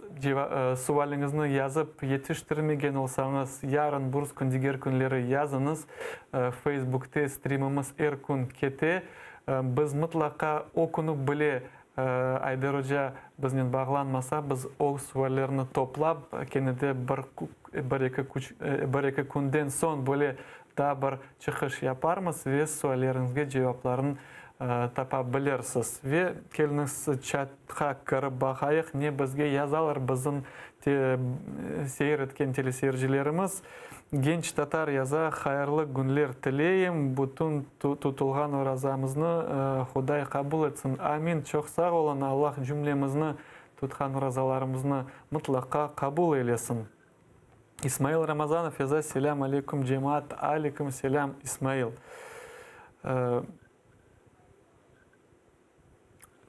sualiñizni yazıp yetiştirmegen olsañız, yarın, burskün, diger künleri yazıñız. Feysbukte strimimiz er kün kete. Biz mıtlaqa o künü bile Ayder oca biznen bağlanmasa, biz o suallerni toplap, kene de bir, bir-eki bir-eki künden soñ böyle daa bir çıqış yaparmız ve sualleriñizge cevaplarını tapa bilirsiz. Ve keliñiz çatqa kirip baqayıq, ne bizge yazalar bizim seyir etken teleseyircilerimiz. Genç tatar yaza, Hayırlı günler tileyim, bütün tutulğan orazamıznı Huday qabul etsin. Amin, çoq sağ olun, Allah cümlemizni tutqan orazalarımıznı mıtlaqa qabul eylesin. İsmail Ramazanov yaza, Selâm aleyküm, cemaat. Aleyküm selâm, İsmail.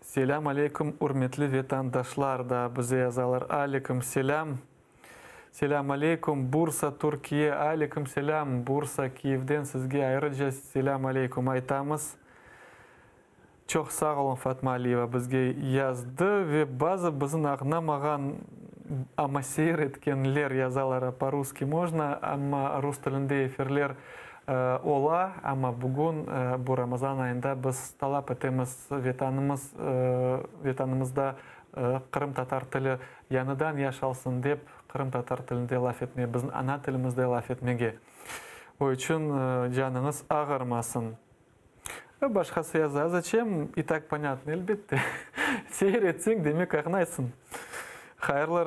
Selâm aleyküm, ürmetli vetandaşlar, da bize yazalar. Aleyküm selâm. Selâm aleyküm, Bursa, Türkiye. Aleyküm selâm, Bursa, Kiyevden sizge ayrıca selâm aleyküm aytamız. Çoq sağ olun, Fatma Aliyeva bizge yazdı ve bazı bizim añlamağan, amma seyir etkenler yazalar, po-russki mojno, amma rus tilinde efirler Ola, amma bugün, bu Ramazan ayında biz talap etemiz, Vetanımız, Vetanımızda qırımtatar tili yañıdan yaşalsın dep, qırımtatar tilinde laf etmege, bizim ana tilimizde laf etmege. O içün canıñız ağırmasın. Ve başqası yaza, Zaçem, i tak ponâtno, elbette. Seyir etseñ, demek añlaysıñ. Hayırlı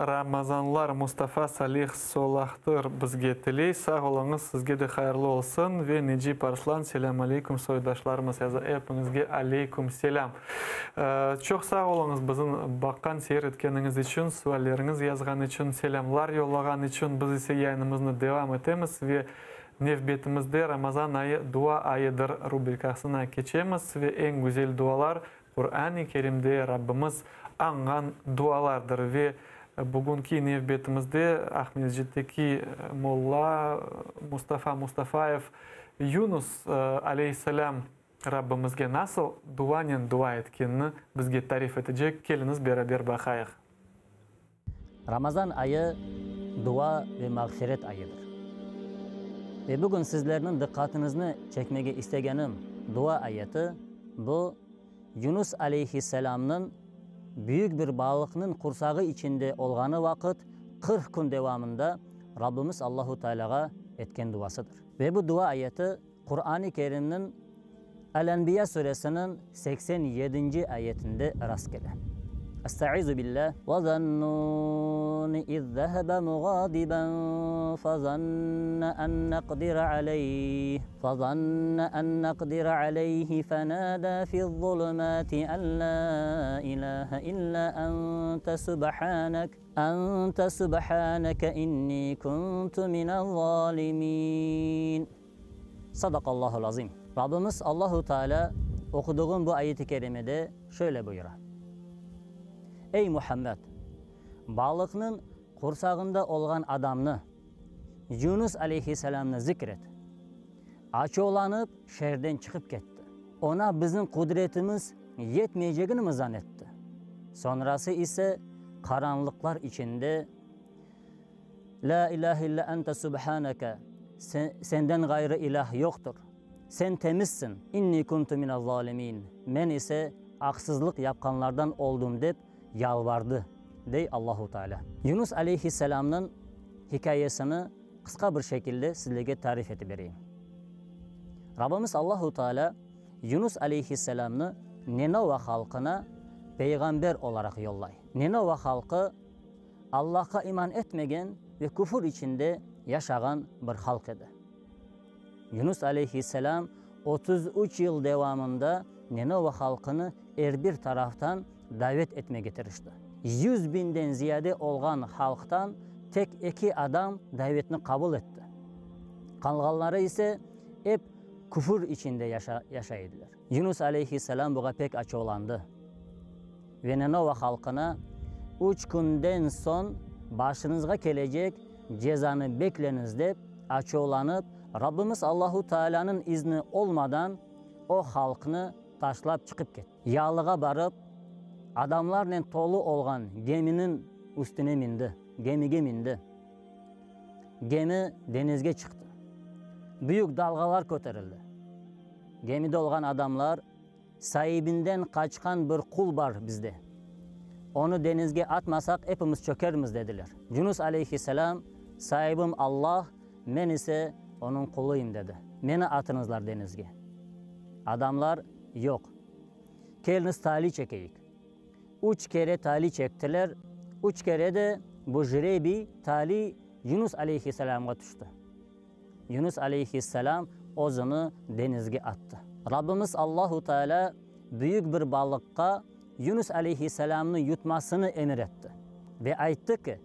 Ramazanlar, Mustafa Salih Solahtır bizge tiley. Sağ oluñız, sizge de hayırlı olsun. Ve Necip Arslan, Selâm aleyküm, soydaşlarımız yaza. Epiñizge aleyküm selâm. Çoq sağ oluñız bizim baqqan, seyir etkeniñiz içün, sualleriñiz yazğan içün, selâmlar yollağan içün. Biz ise yayınımıznı devam etemiz ve Nevbetimizde Ramazan ayı dua ayıdır rubrikasına keçemiz ve eñ güzel dualar Quran-ı Kerimde Rabbimiz añğan dualardır. Ve bugünki nevbetimizde Aqmescitteki molla Mustafa Mustafayev Yunus aleyhisselâm Rabbimizge nasıl duanen dua etkenini bizge tarif etecek. Keliñiz beraber baqayıq. Ramazan ayı dua ve mağfiret ayıdır. Ve bugün sizlerniñ diqqatıñıznı çekmege istegenim dua ayeti, bu, Yunus aleyhisselâmnıñ büyük bir balıqnıñ qursağı içinde olğanı vaqıt 40 kün devamında Rabbimiz Allahu Tealâğa etken duasıdır. Ve bu dua ayeti Quran-ı Kerimniñ Al-Anbiya suresiniñ 87-nci ayetinde rastkele. Estaizu billah, Ve zannûni iz zehebe muğâdiben fezanne en neqdire aleyh, fezanne en neqdire aleyhi fenâdâ fiz-zulumâti en lâ ilâhe illâ ente subhânek, ente subhâneke innî kuntu minez-zâlimîn. Sadaqallahul azim. Rabbimiz Allahu Teala oquduğım bu ayet-i kerimede şöyle buyura, Ey Muhammed! Balıqnıñ qursağında olğan adamnı, Yunus aleyhisselamnı zikr et. Açuvlanıp şeerden çıqıp ketti. Ona bizim qudretimiz yetmeycegini mi zanetti? Soñrası ise qaranlıqlar içinde Lâ ilâhe illâ ente subhâneke, Senden ğayrı ilâh yoqtur, Sen temizsiñ, innî kuntu minez-zâlimîn, Men ise aqsızlıq yapqanlardan oldum dep yalvardı, dey Allahu Tealâ. Yunus aleyhisselâmnıñ hikâyesini qısqa bir şekilde sizlerge tarif etip bereyim. Rabbimiz Allahu Tealâ Yunus aleyhisselâmnı Nenova halqına peyğamber olaraq yollay. Nenova halqı Allahqa iman etmegen ve küfür içinde yaşağan bir halq edi. Yunus aleyhisselâm 33 yıl devamında Nenova halqını er bir taraftan davet etmege tırıştı. Yüz biñden ziyade olğan halqtan tek eki adam davetni qabul etti. Qalğanları ise ep küfür içinde yaşay ediler. Yunus aleyhisselâm buğa pek açuvlandı ve Nenova halqına. Üç künden soñ başıñızğa kelecek cezanı bekleñiz, dep açuvlanıp, Rabbimiz Allahu Taalânıñ izni olmadan o halqnı taşlap çıqıp ketti. Yalığa barıp, adamlarnen tolu olğan geminiñ üstüne mindi, gemige mindi. Gemi deñizge çıqtı. Büyük dalğalar köterildi. Gemide olğan adamlar, Saibinden qaçqan bir qul bar bizde. Onı deñizge atmasaq, epimiz çökermiz, dediler. Yunus aleyhisselâm, Saibim Allah, men ise Onıñ quluyım, dedi. Meni atıñızlar deñizge. Adamlar, Yoq. Keliñiz tali çekeyik. Üç kere tali çektiler, üç kere de bu jrebiy, tali Yunus aleyhisselâmğa tüşti. Yunus aleyhisselâm özüni deñizge attı. Rabbimiz Allahu Teala büyük bir balıqqa Yunus aleyhisselâmnı yutmasını emir etti ve ayttı ki,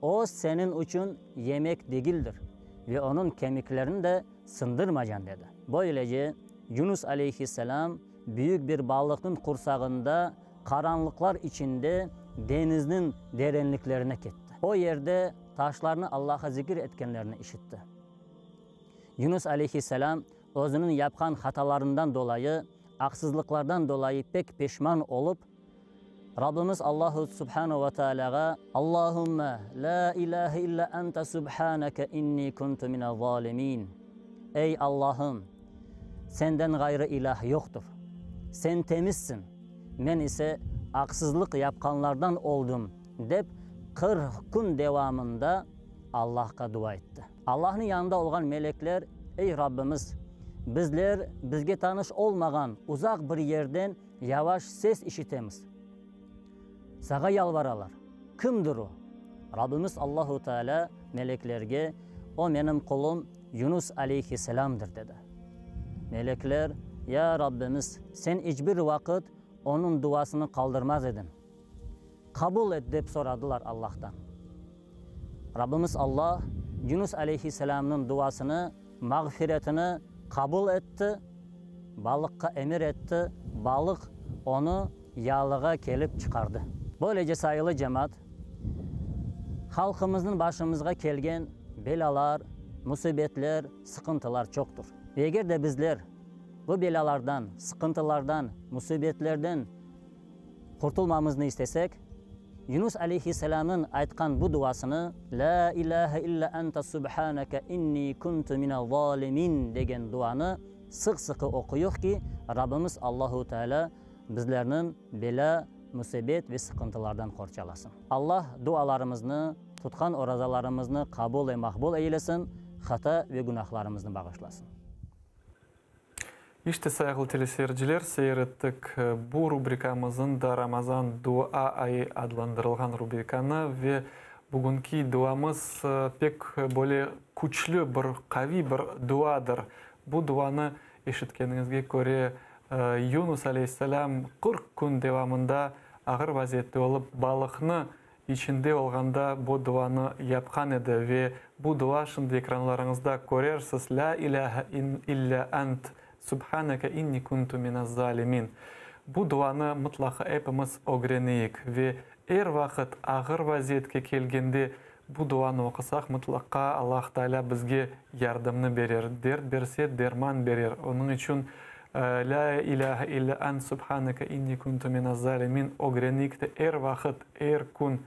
O seniñ içün yemek degildir ve onıñ kemiklerini de sındırmacan dedi. Böylece Yunus aleyhisselâm büyük bir balıqnıñ qursağında qaranlıqlar içinde deñizniñ derenliklerine ketti. O yerde taşlarnı Allah'a zikir etkenlerini işitti. Yunus aleyhisselâm özüniñ yapqan hatalarından dolayı, aqsızlıqlardan dolayı pek peşman olıp, Rabbimiz Allahu Subhanu ve Tealâğa, Allahümme, lâ ilâhe illâ ente subhâneke inni kuntu minez-zâlimîn. Ey Allahım! Senden ğayrı ilâh yoqtur. Sen temizsiñ, men ise aqsızlıq yapqanlardan oldım, dep, 40 kün devamında Allahqa dua etti. Allahnıñ yanında olğan melekler, Ey Rabbimiz! Bizler bizge tanış olmağan uzaq bir yerden yavaş ses işitemiz. Sağa yalvaralar. Kimdir o? Rabbimiz Allahu Teala meleklerge, O menim qulum Yunus aleyhisselamdır, dedi. Melekler, Ya Rabbimiz, sen iç bir vaqıt onıñ duasını qaldırmaz ediñ. Qabul et, dep soradılar Allahtan. Rabbimiz Allah Yunus aleyhisselamnıñ duasını, mağfiretini qabul etti, balıqqa emir etti, balıq onı yalığa kelip çıqardı. Böylece sayılı cemaat, halqımıznıñ başımızğa kelgen belâlar, musibetler, sıqıntılar çoqtur. Ve eger de bizler bu belâlardan, sıqıntılardan, musibetlerden qurtulmamıznı istesek, Yunus aleyhisselâmnıñ aytqan bu duasını, Lâ ilâhe illâ ente subhâneke innî kuntu minez-zâlimîn degen duanı sıq-sıqı oquyuq ki, Rabbimiz Allahu Tealâ bizlerniñ belâ, musibet ve sıqıntılardan qorçalasın. Allah dualarımıznı, tutqan orazalarımıznı qabul ve maqbul eylesin, hata ve günahlarımıznı bağışlasın. İşte, sayğılı teleseyirciler, seyir ettik bu rubrikamızın da Ramazan dua ayı adlandırılğan rubrikanı ve bugünki duamız pek böyle küçlü bir, qaviy bir duadır. Bu duanı eşitkeniñizge köre, Yunus aleyhisselâm 40 kün devamında ağır vaziyette olıp, balıqnı İçinde olğanda bu duanı yapqan edi ve bu dua şimdi ekranlarıñızda körersiz, Lâ ilâhe illâ ent, subhaneke inni kuntu minez-zalimin. Bu duanı mıtlaqa epimiz ögreneyik ve er vaqıt ağır vaziyetke kelgende bu duanı oqusaq, mıtlaqa Allah Taalâ bizge yardımnı berer, dert berse, derman berer. Onıñ içün Lâ ilâhe illâ ent, subhaneke inni kuntu minez-zalimin ögreneyik de er vaqıt, er kün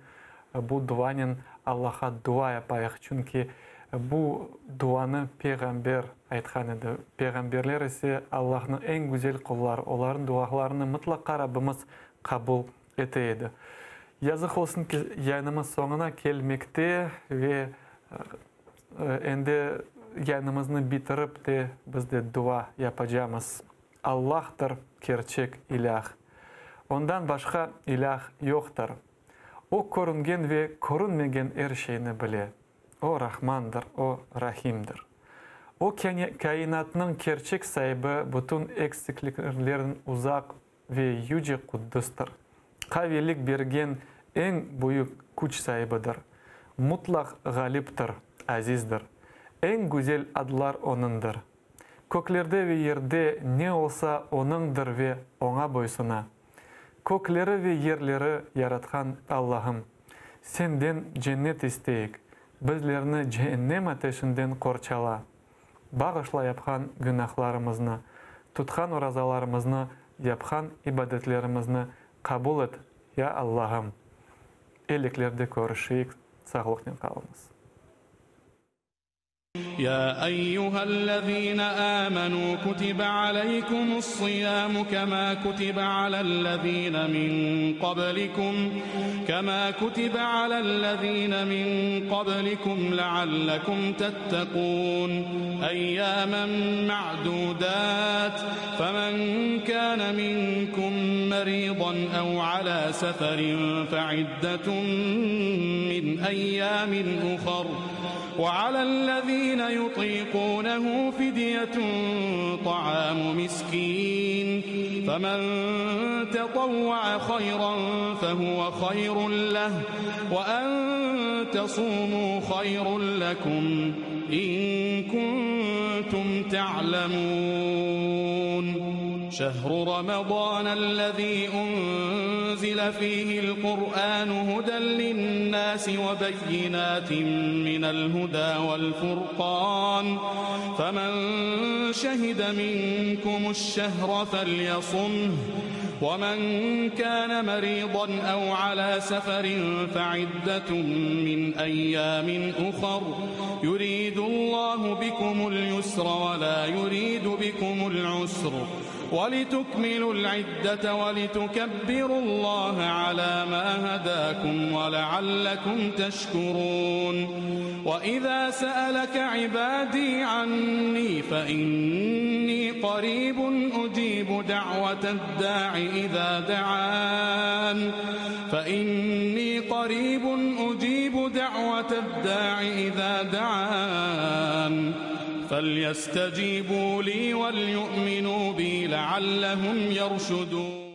bu duanen Allahqa dua yapayıq. Çünki bu duanı peyğamber aytqan edi. Peyğamberler ise Allahnıñ eñ güzel qulları, olarnıñ dualarını mıtlaqa Rabbimiz qabul ete edi. Yazıq olsun ki, yayınımız soñuna kelmekte ve Endi yayınımıznı bitirip de biz de dua yapacamız. Allahtır kerçek ilâh. Ondan başqa ilâh yoqtır. O körüngen ve körünmegen er şeyni bile. O Rahmandır, O Rahimdir. O kâinatnıñ kerçek saibi, bütün eksikliklerden uzaq ve Yüce Quddustır. Qaviylik bergen eñ büyük küç saibidir. Mutlaq ğaliptir, azizdir. Eñ güzel adlar Onıñdır. Köklerde ve yerde ne olsa Onıñdır ve Oña boysuna. Kökleri ve yerleri yaratqan Allahım! Senden cennet isteyik, bizlerni ceennem ateşinden qorçala. Bağışla yapqan günahlarımıznı, tutqan orazalarımıznı, yapqan ibadetlerimizni qabul et, ya Allahım! Eliklerde körüşeyik, sağlıqnen qalıñız. Ya eyyühellezine âmenû kutibe aleykumus-siyâmu kemâ kutibe alellezîne min qablikum kemâ kutibe alellezîne min qablikum leallekum tettekûn eyyâmen ma'dûdât femen kâne minkum merîdan ev alâ seferin feiddetun min eyyâmin uhar Ve alellezîne yutîkûnehu fidyetun ta'âmu miskîn, femen tetavva'a hayran fehuve hayrun leh, ve en tesûmû hayrun lekum in kuntum te'lemûn. Şehru Ramazânellezî unzile fîhil Kur'ânu huden linnâsi ve beyinâtin minel hudâ vel furqân, femen şehide minkumuş-şehre felyasumh, ve men kâne merîdan ev alâ seferin feiddetun min eyyâmin uhar, yuridullahu bikumul yusra ve lâ yuridu bikumul usr, ve litukmilul iddete ve litukebbirullaha alâ mâ hedâkum ve leallekum teşkurûn. Ve izâ se'eleke ibâdî annî fe innî qarîbun ucîbu da'veted-dâ'i izâ de'ân. Fe innî qarîbun ucîbu da'veted-dâ'i izâ de'ân. Felyestecîbû lî velyu'minû bî leallehum yerşudûn.